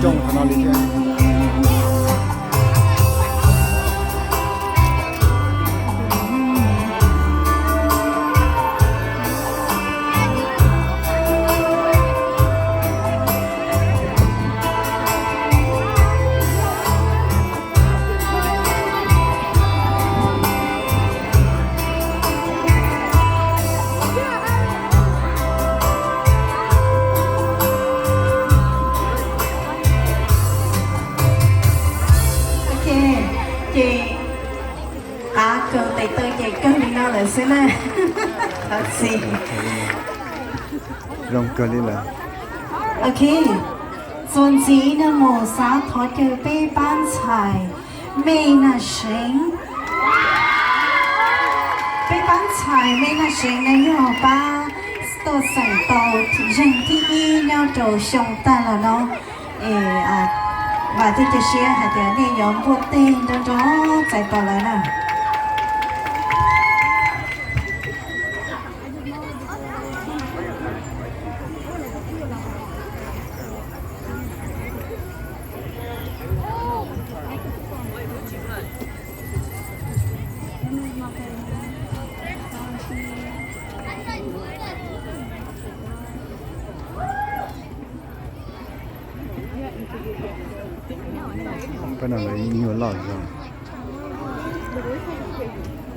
coob qhov no li thiab. Ok, ces qav kaus tes taw ces kawg li no lawm xwb na. Thov txim. Zoo kawg li lawm. Ok, txuas ntxiv no mus xav thov caw peb pab ntxhais Mej Naj Seev. Peb pab ntxhais Mej Naj Seev no yog pab tuaj xeem tau zeeg thib ib nyob rau xyoo tag los no. Es vam thiab cia siab hais tias nej yuav npuaj teg nrov nrov txais tos lawv na. Peb no lawv ib nyuag loj zog,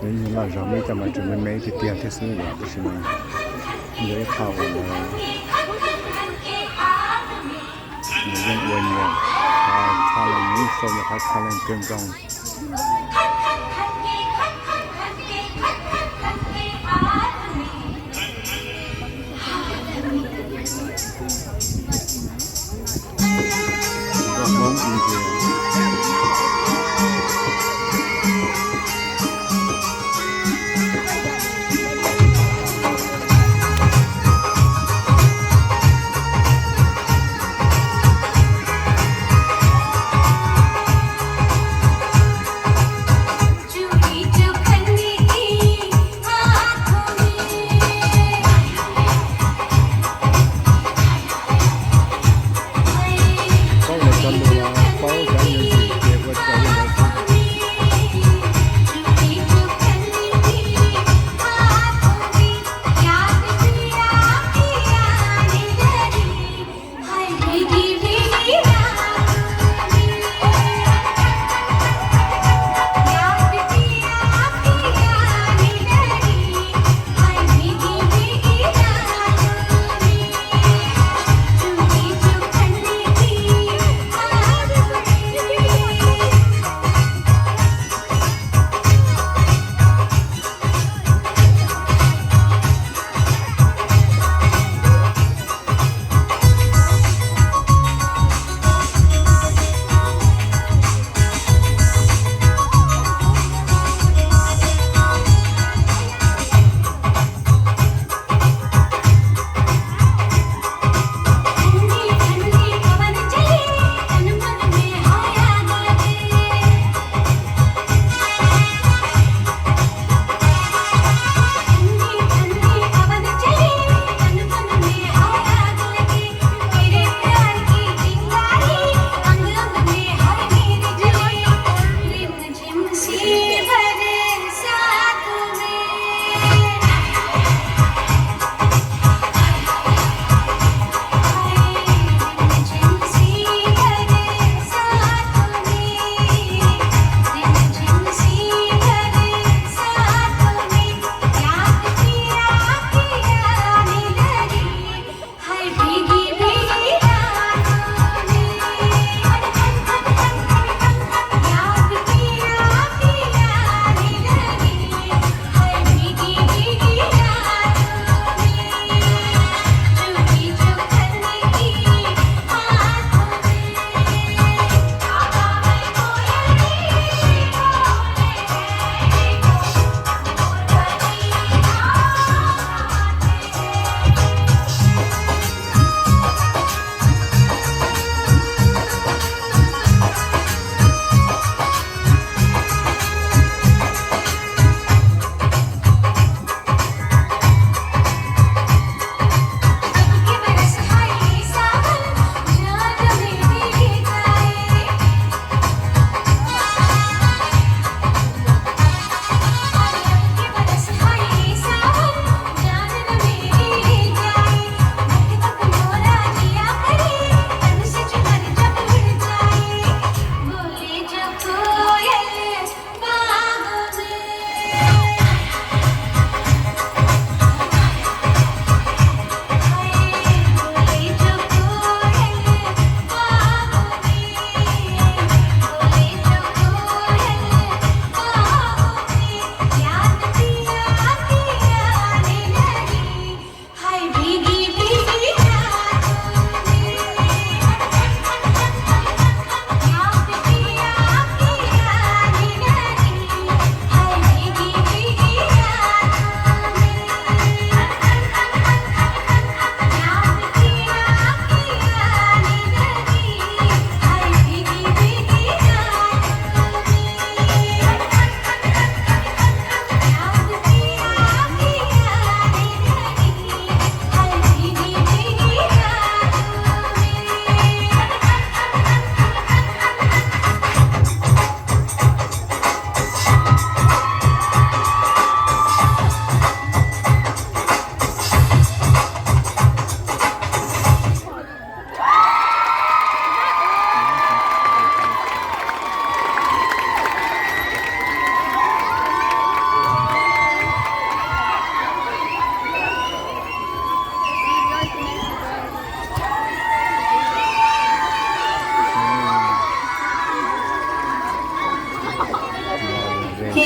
lawv ib nyuag loj zog, muaj ib co mas tseem me me tiag tiag thiab xwb yom, tab sis mas yog ib qho uas lawv, lawv yeej ua nyias qhov talent, ib show nyias qhov talent kawg nkaus. Paub lawv cov lus los paub cov music ces ua raws li ntawd xwb.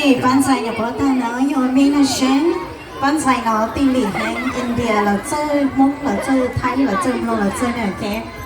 Pab ntxhais nyuam qhuav tag no yog me na seeb. Pab ntxhais no tij lim heev, India los txawj, Hmoob los txawj, Thaib los txawj, Nplog los txawj na, ok.